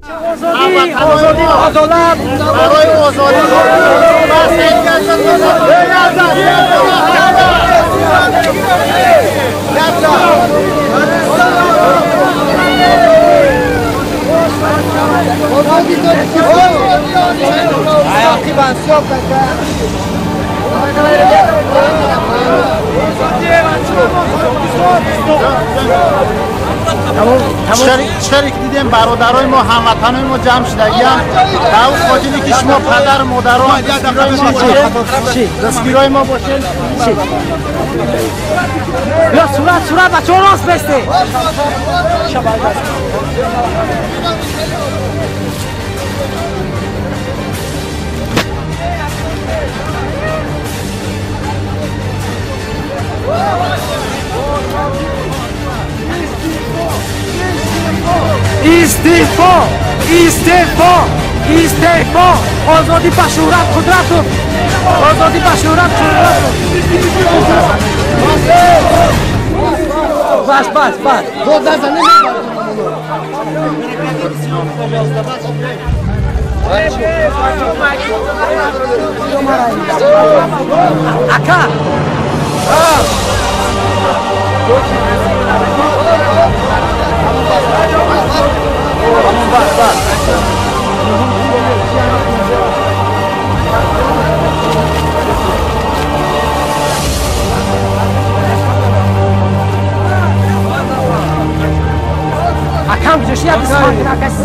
Озодӣ, адолат барои озодӣ. Чӣ дидем, бародарои мо, ҳамватанои мо ҷамъ шудагиам ба он хотире ки шумо падару модарон дастгирои мо бошед. Ё сурат, сурат, бачаҳо, рост бесте. Истеъфо, истеъфо, истеъфо! Озодӣ ба Шӯҳрат Қудратов, озодӣ ба Шӯҳрат Қудратов! Бас, бас, бас! Ака, акам гузошти як бисфан. Акас.